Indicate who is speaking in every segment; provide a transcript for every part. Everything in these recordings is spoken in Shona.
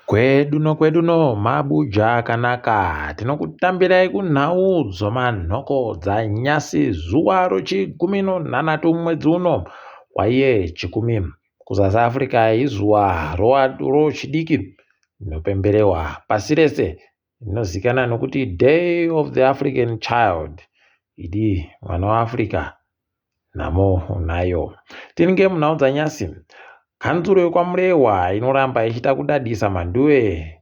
Speaker 1: Kwedu nokwedu no mabuja akanaka tinokutambirai kunhau dzomanhoko dzanyasi zuva rochigumi nonhanhatu mwedzi uno waiye chikumi. Kuzasi Africa izuva rochidiki rinopemberewa pasi rese rinozikanwa nokuti Day of the African Child. Idi mwana weAfrica nhamo unayo. Tinenge munhau dzanyasi. Kanzuro yekwaMurehwa inoramba ichiita kudadisa Mhanduwe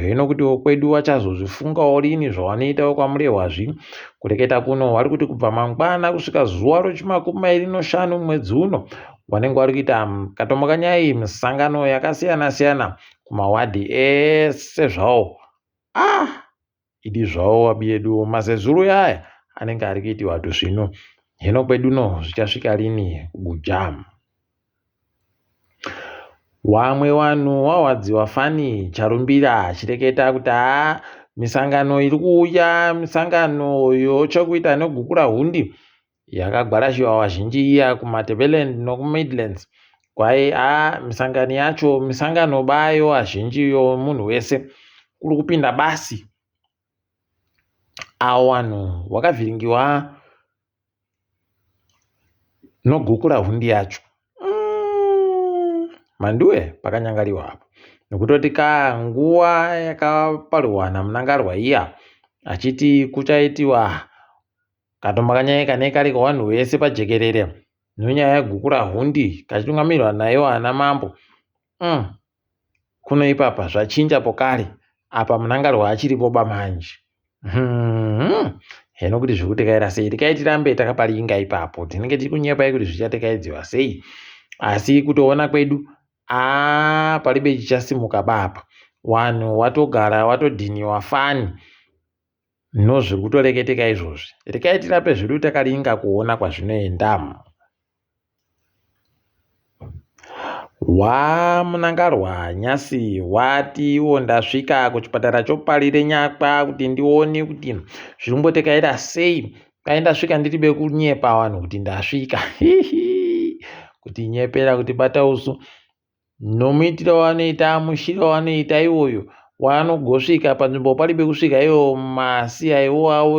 Speaker 1: hino kuti kwedu vachazozvifungawo rini zvavanoita vekwaMurehwazvi. Kureketa kuno vari kuti kubva mangwana kusvika zuva rechimakumi mairi noshanu mwedzi uno vanenge vari kuita katomokanyai misangano yakasiyana-siyana kumawadhi ese zvawo. Ah! Idi zvawo abiyedu mazezuru aya anenge ari kuitiwa tusvinu. Hino kwedu no zvichasvika rini kuguja. Wamwe wanhu wahwadziwa fani Charumbira achireketa kuti haa misangano iri kuuya misangano yochekuita negukura hundi yakagwarashiwa vazhinji iya kuMatabeleland nokuMidlands kwai a misangano yacho misangano bayo azhinji yomunhu wese kuri kupinda basi awo vanhu wakavhiringiwa nogukura hundi yacho mhanduwe pakanyangariwa apo nokutoti ka nguva yakaparwa namunangarwa iya achiti kuchaitiwa Katombo kanyaya kane kari kawanhu wese pajekerere nonyaya yegukura hundi kachitungamirirwa naiwo ana mambo mm. Kuno ipapa zvachinja pokare apa Munangarwa achiripo ba manje hmm. Heno kuti zviri kutekaira sei rekai tirambe takaparinga ipapo tinenge tiri kunyepai kuti zvichatekaidziwa sei asi kutoona kwedu aa paribe chichasimuka bapa wanhu watogara watodhiniwa fani No zviri kutoreketeka izvozvi. Rekai tirape zvedu takaringa kuona kwazvinoenda. WaMunangarwa nyasi watiwo ndasvika kuchipatara choparire nyakwa kuti ndione kuti zviri kumbotekaira sei. Kwai ndasvika ndiri bekunyepa vanhu kuti ndasvika. Kuti nyepera kuti bata usu. Nomuitiro wavanoita, mushiro wavanoita iwoyo wanogosvika panzvimbo paribe kusvika iwo masiya iwawo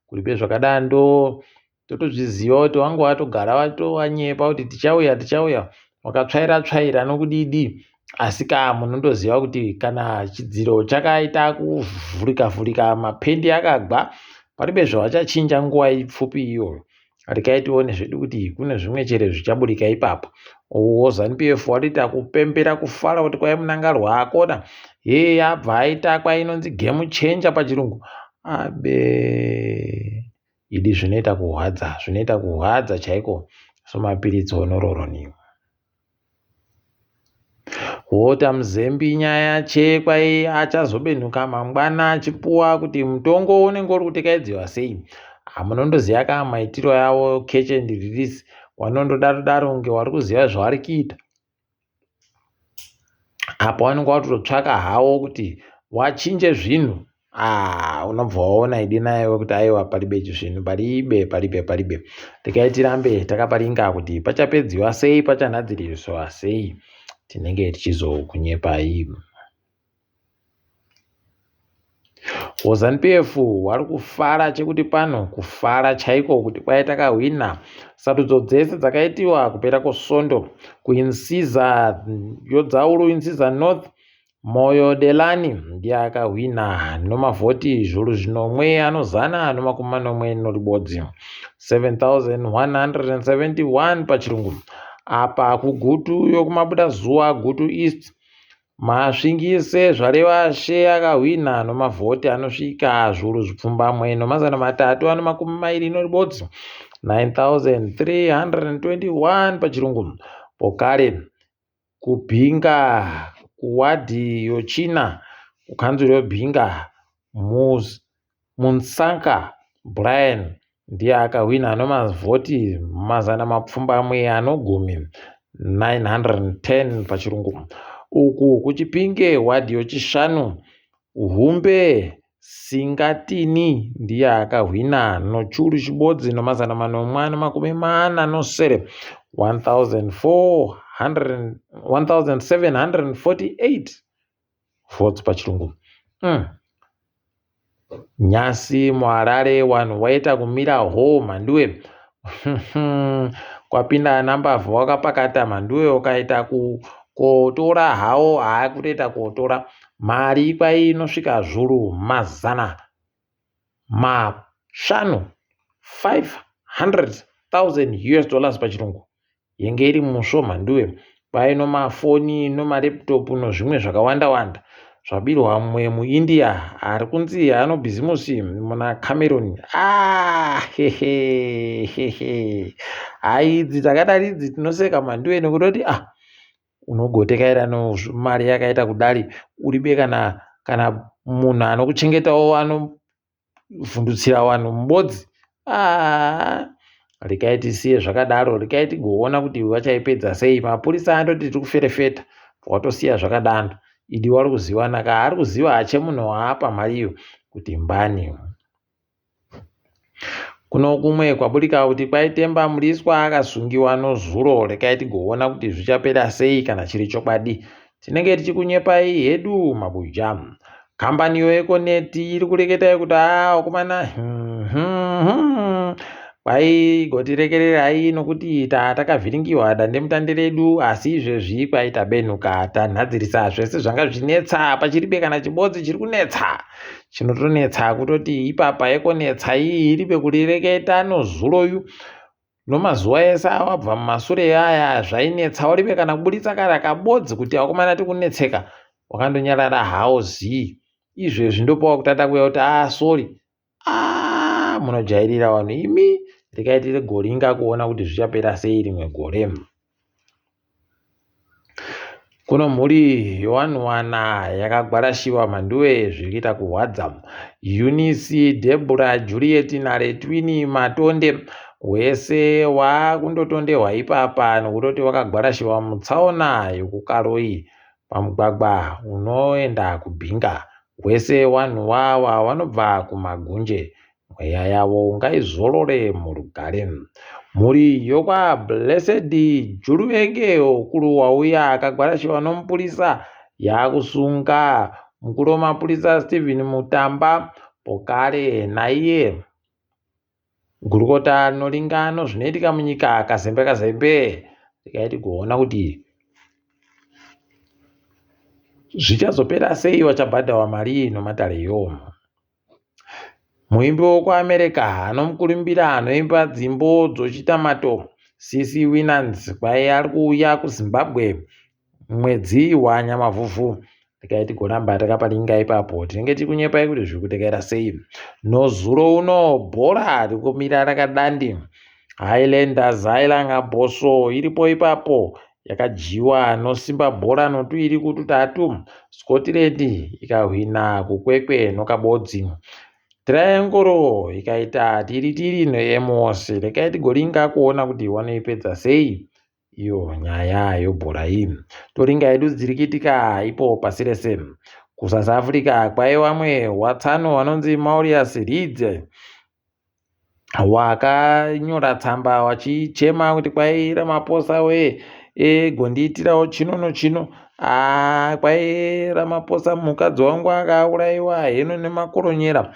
Speaker 1: kuribe zvakadando totozviziva kuti wangu watogara watowanyepa kuti tichauya tichauya wakatsvaira tsvaira nokudidi asi ka munondoziva kuti kana chidziro chakaita kuvhurika vhurika mapendi akagwa paribe zvavachachinja nguva ipfupi iyoyo Regai tione zvedu kuti kune zvimwe chere zvichaburika ipapo. Uwo Zanu PF watoita kupembera kufara kuti kwai Mnangarwa akona. Hee abva aita kwai inonzi game changer pachirungu. Abe idi zvinoita kuhwadza, zvinoita kuhwadza chaiko somapiritsi onororoni. Walter Mzembi nyaya chekwa achazobenhuka mangwana achipuwa kuti mutongo unenge uri kutekaidziwa sei. Hamunondoziva ka maitiro yavo catch and release wanondodaro daro kunge wari kuziva zvavari kuita. Apo wanenge watotsvaka hawo kuti wachinje zvinhu Ah, unobva waona idi naye kuti aiwa paribe chisvinu paribe paribe paribe regai tirambe takaparinga kuti pachapedziwa sei pachanhadziriswa sei tinenge tichizokunyepai WaZanu PF wari kufara chekuti pano kufara chaiko kuti kwai takahwina sarudzo dzese dzakaitiwa kupera kwesvondo kuInsiza yodzauru Insiza North Moyo Delani ndiye akahwina nomavhoti zviuru zvinomwe anozana nomakumi manomwe noribodzi 7171 pachirungu. Apa kuGutu yokumabudazuva Gutu East Masvingise Zvarevashe akahwina nomavhoti anosvika zviuru zvipfumbamwe nomazana matatu anomakumi mairi noribodzi 9321 pachirungu. Pokare kuBinga kuwadhi yochina kukanzuru yeBinga Munsanka Brian ndiye akahwina nemavhoti mazana mapfumbamwe anogumi 910 pachirungu. Uku kuChipinge wadhi yochishanu Humbe Singatini ndiye akahwina nochuru chibodzi nomazana manomwe anomakumi mana nosere 1400. 1748 votes pachirungu. Nyasi muHarare vanhu waita kumira hoo mhanduwe. Kwapinda ana mbavha wakapakata mhanduwe wakaita kotora hawo haakutoita kotora mari kwai inosvika zvuru 500,000 $500,000 US dollars pachirungu yenge iri musvo mhanduwe kwai nomafoni nomareputopu nozvimwe zvakawanda wanda zvabirwa mumwe muIndia ari kunzi ano bhizimusi muna Cameron. Ah, hehe haidzi takadari idzi tinoseka mhanduwe nekutoti ah unogotekaira nomari yakaita kudari uribe kana kana munhu anokuchengetawo anovhundutsira vanhu mubodzi. Ah, regai tisiye zvakadaro, regai tigoona kuti vachaipedza sei. Mapurisa andoti tiri kuferefeta, watosiya zvakadaro. Idi wari kuziva ka ari kuziva hache munhu waapa mari iyo kuti mbani. Kuno kumwe kwaburika kuti kwaitemba Mliswa akasungiwa nozuro, regai tigoona kuti zvichapera sei kana chiri chokwadi. Tinenge tichikunyepai hedu mabuja. Kambani yoEconet iri kureketai kuti haa vakomana kwaigotirekererai nokuti takavhiringiwa dandemutande redu asi izvezvi kwaita benuka tanhadzirisa zvese zvanga zvichinetsa pachiribe kana chibodzi chiri kunetsa chinotonetsa kutoti ipapa Econetsa iyi iribe kurireketa nozuroyu nomazuva ese awabva mumasure aya zvainetsa uribe kana kuburitsa kana kabodzi kuti vakomana tikunetseka wakandonyarara hawo zii izvezvi ndopawakutata kuuya kuti ah sorry ah munojairira vanhu imi rikaitire goringa kuona kuti zvichapera sei rimwe gore. Kuno mhuri yevanhu wana yakagwarashiwa mhanduwe zviri kuita kurwadza. Eunice, Debora, Juliet naLetwini Matonde wese wakundotonderwa ipapa nokutoti wakagwarashiwa mutsaona yekuKaroi pamugwagwa unoenda kuBinga. Wese wanhu wawa wanobva kuMagunje. Mweya yavo ngaizorore murugare. Mhuri yokwaBlessed Juruvenge ukuru wauya akagwarashiwa nomupurisa yakusunga mukuru wemapurisa Stephen Mutamba pokare naiye gurukota rinoringa nozvinoitika munyika Kazembe Kazembe regai tigoona kuti zvichazopera sei vachabhadharwa mari nomatare iyomo. Muimbi wekuAmerica anomukurumbira anoimba dzimbo dzochitamato CC Winans kwai ari kuuya kuZimbabwe mwedzi waNyamavhuvhu. Regai tigoramba takaparinga ipapo tinenge tiri kunyepai kuti zviri kutekaira sei. Nozuro uno bhora riri kumira rakadandi. Highlanders Hailanga Bosso iripo ipapo yakadyiwa noSimba bhora notuiri kututatu. Scotland ikahwina kuKwekwe noKabodzi. Triangle ikaita tiri tiri neEmos. Regai tigoringa kuona kuti wanoipedza sei iyo nyaya yobhora iyi. Toringa hedu dziri kuitika ipo pasi rese. KuSouth Africa kwaiwamwe watsano vanonzi Maurius Reeds Wakanyora tsamba wachichema kuti kwai Ramaphosa wee egondiitirawo chino nochino aa kwai Ramaphosa mukadzi wangu akauraiwa heno nemakoronyera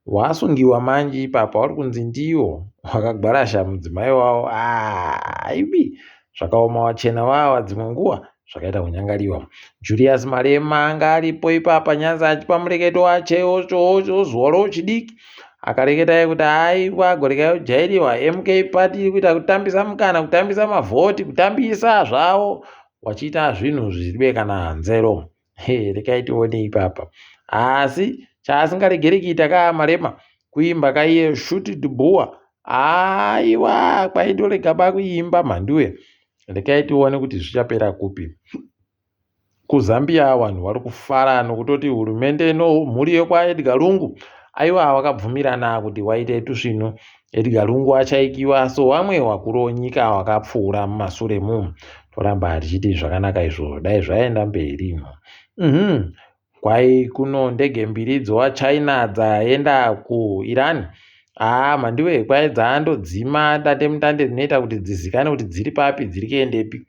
Speaker 1: wasungiwa manje ipapa uri kunzi ndiwo wakagwarasha mudzimai wavo aa imi zvakaoma wachena wawa dzimwe nguva zvakaita kunyangariwa. Julius Malema anga aripo ipapa nyanza achipa mureketo wache ozuva rochidiki akareketa kuti aiwa goreka yojairiwa MK party iri kuita kutambisa mukana kutambisa mavhoti kutambisa zvavo wachiita zvinhu zviribe kana nzero. He, rekai tione ipapa asi chaasingaregeri kuita kaa Malema kuimba kaiye shoot the boer aiwa kwaindorega bakuimba mhanduwe Rekai tione kuti zvichapera kupi. KuZambia vanhu vari kufara nokutoti hurumende nomhuri yekwaEdgar Lungu aiwa vakabvumirana kuti waite tusvinu. Edgar Lungu achaikiwa sowamwe wakuru wenyika wakapfuura mumasure mu. Toramba tichiti zvakanaka izvo dai zvaenda mberi. Kwai kuno ndege mbiri dzowaChina dzaenda kuIran. Haa mhandiwe kwai dzaandodzima dandemutande rinoita kuti dzizikanwe kuti dziri papi dziri kuendepi.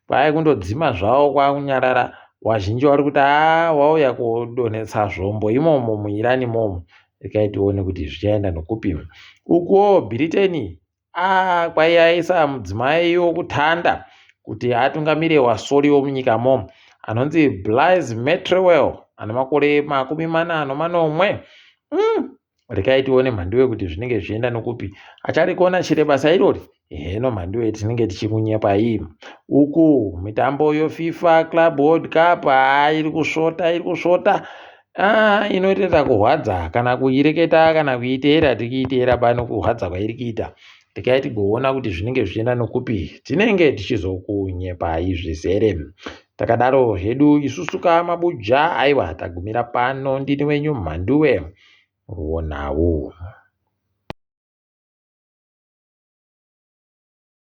Speaker 1: Kwai kundodzima zvawo kwakunyarara. Wazhinji wari kuti haa wauya kodonhetsa zvombo imomo muIran imomo. Rekai tione kuti zvichaenda nokupi. Ukuwo Bhiriteni ah kwai yaisa mudzimai wokutanda kuti atungamire wasori womunyikamo anonzi Blaise Metrewel ane makore 47. Rekai tione mhanduwe kuti zvinenge zvichienda nokupi. Acharikona chire basa irori? Heno mhanduwe tinenge tichikunyepai. Uku mitambo yoFIFA Club World Cup haa iri kusvota iri kusvota. Ah, inotoita kurwadza kana kuireketa kana kuiteera tikiiteera pano kurwadza kwairi kuita. Rekai tigoona kuti zvinenge zvichienda nokupi. Tinenge tichizokunyepai zvizere. Takadaro hedu isusu kamabuja aiwa tagumira pano ndini wenyu mhanduwe. Ruonawo.